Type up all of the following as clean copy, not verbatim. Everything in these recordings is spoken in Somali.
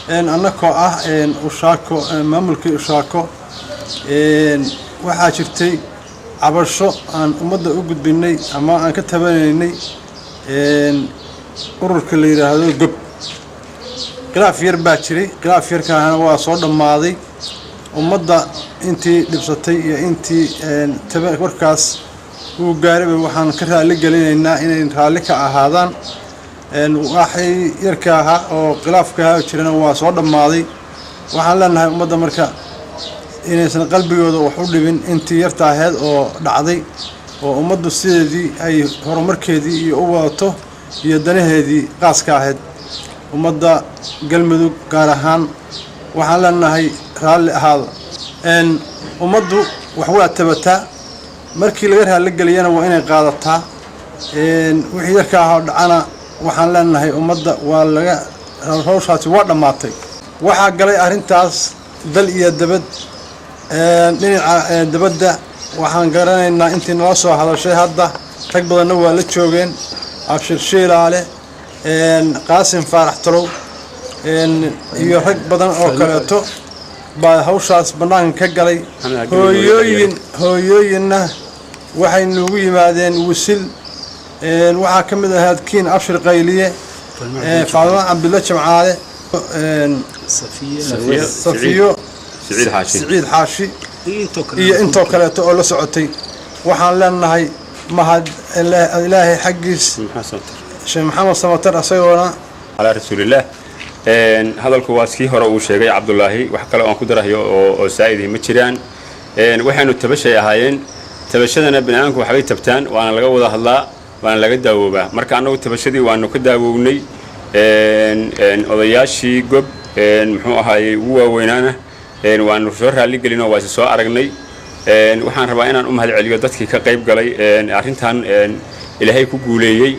Annakoo ah Ushaako, maamulkii Ushaako, waxaa jirtay cabasho aan ummadda u gudbinay ama aan ka tabanaynay ururka la yidhaahdo Gob. Khilaaf yar baa jiray, khilaaf yarkaana waa soo dhammaaday. Ummadda intii dhibsatay iyo intii warkaas uu gaarayba waxaan ka raalli gelinaynaa inay raalli ka ahaadaan. Waxay yarka ahaa oo khilaafka ahaa jirana waa soo dhammaaday. Waxaan leenahay ummadda marka inaysan qalbigooda wax u dhibin intii yarta ahayd oo dhacday, oo ummaddu sideedii ay horumarkeedii iyo u wadato iyo danaheedii qaaska ahayd. Ummadda Galmudug gaar ahaan waxaan leenahay raalli ahaada. Ummaddu wax waa tabataa, markii laga raalligeliyana waa inay qaadataa. Wixii yarka ah oo dhacana waxaan leenahay ummadda waa laga hawshaasi waa dhammaatay. Waxaa galay arrintaas dal iyo dabad. Dhinaca dabadda waxaan garanaynaa intii nala soo hadashay, hadda rag badanna waa la joogeen: Abshir Shiilaale, Qaasim Faarax Talow iyo rag badan oo kaleeto baa hawshaas bannaanka ka galay. Hooyooyinna waxay noogu yimaadeen wisil. Waxaa ka mid ahayd Kiin Abshir Qayliye, Faadimo Cabdulla Jamcaale, Safiyo Siciid Xaashi iyo intoo kaleeto oo la socotay. Waxaan leenahay mahad Ilaahay xaggiis, Sheekh Maxamed Samatar isagoona. Calaa rasuulillaah. Hadalku waa kii hore uu sheegay Cabdulaahi, wax kale oon ku darahayo oo saa'idii ma jiraan. Waxaynu tabashay ahaayeen, tabashadana bini'aadamku waxbay tabtaan, waana laga wada hadlaa, waana laga daawoobaa. Marka annagu tabashadii waanu ka daawownay. Odayaashii Gob, muxuu ahaayey, ugu waaweynaana waanu soo raalligelin oo waa is soo aragnay. Waxaan rabaa inaan u mahad celiyo dadkii ka qayb galay arrintan Ilaahay ku guuleeyey.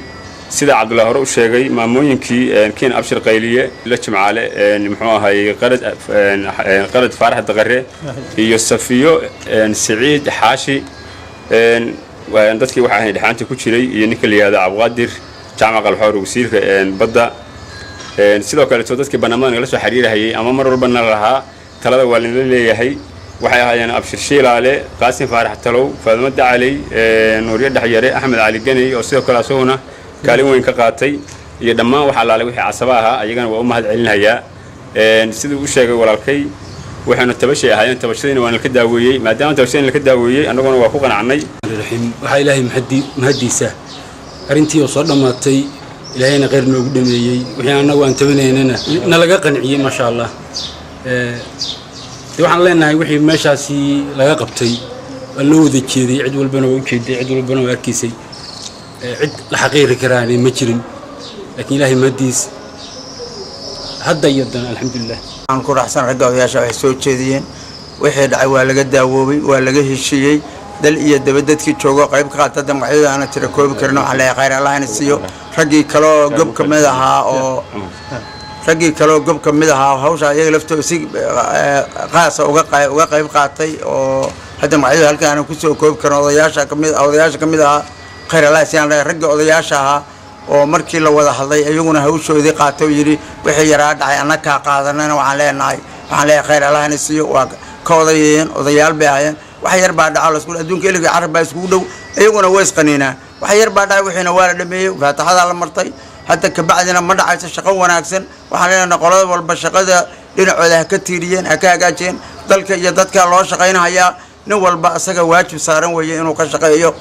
Sida Cabdullahi hore u sheegay, maamooyinkii Kiin Abshir Qayliye la Jimcaale, muxuu ahaayey, Qarad Faarax Daqare iyo Safiyo Siciid Xaashi, dadkii waxa ahayn dhexaanta ku jiray, iyo ninka la yihahdo Cabqaadir Jaamac Qalxoor, wasiirka badda. Sidoo kaleeto dadkii barnaamijada nagala soo xiriirahayay ama mar walbana lahaa talada waa lala leeyahay waxay ahaayeen Abshir Shiilaale, Qaasim Faarax Talow, Faadimo Dacaley, Nuuryo Dhexyare, Axmed Cali Ganey oo sidoo kale asaguna kaalin weyn ka qaatay, iyo dhammaan wax allaale wixii casaba ahaa, ayagana waa u mahad celinayaa. Siduu u sheegay walaalkay, waxaynu tabashay ahaayeen, tabashadiina waana laka daaweeyey. Maadaama tabashadiina laka daaweeyey, annaguna waa ku qanacnay. Raxiim. Waxaa Ilaahay mahaddiisa arrintii oo soo dhammaatay, Ilaahayna khayr noogu dhameeyey, wixii annagu aan tabanaynana nalaga qanciyey, maasha Allah. De waxaan leenahay wixii meeshaasi laga qabtay waa loo wada jeeday, cid walbana waa u jeeday, cid walbana waa arkaysay, cid la xaqiiri karaane ma jirin. Laakiin Ilaahay mahaddiis hadda iyo dan, alxamdulilah. Waxaan ku raacsan ragga odayaasha waxay soo jeediyeen. Wixii dhacay waa laga daawoobay, waa laga heshiiyey. Dal iyo daba dadkii joogo qayb ka qaata magacyada aana tira koobi karin, waxaan leeyahay khayr Allahna siiyo. Raggii kaleoo gob ka mid ahaa hawsha iyaga laftooda si qaasa uga qayb qaatay oo hadda magacyada halka aanan kusoo koobi karin, odayaasha ka mid ahaa, khayr Allah siiyaan leeyahay. Raggii odayaasha ahaa oo markii la wada hadlay iyaguna hawshoodii qaatay oo yidhi wixii yaraa dhacay annakaa qaadanana, waxaan leenahay, waxaan leeyahay khayr Allahna siiyo. Waa ka odayeen, odayaal bay ahaayeen. Wax yar baa dhaca, lasku adduunka iliga carab baa iskugu dhow, iyaguna way isqaniinaa. Wax yar baa dhacay, wixiina waa la dhameeyey, faataxadaa la martay. Hadda kabacdina ma dhacayso. Shaqo wanaagsan waxaan leenahay, qolada walba shaqada dhinacooda ha ka tiiriyeen, ha ka hagaajiyeen. Dalka iyo dadka loo shaqaynhayaa, nin walba isaga waajib saaran weeye inuu ka shaqeeyo.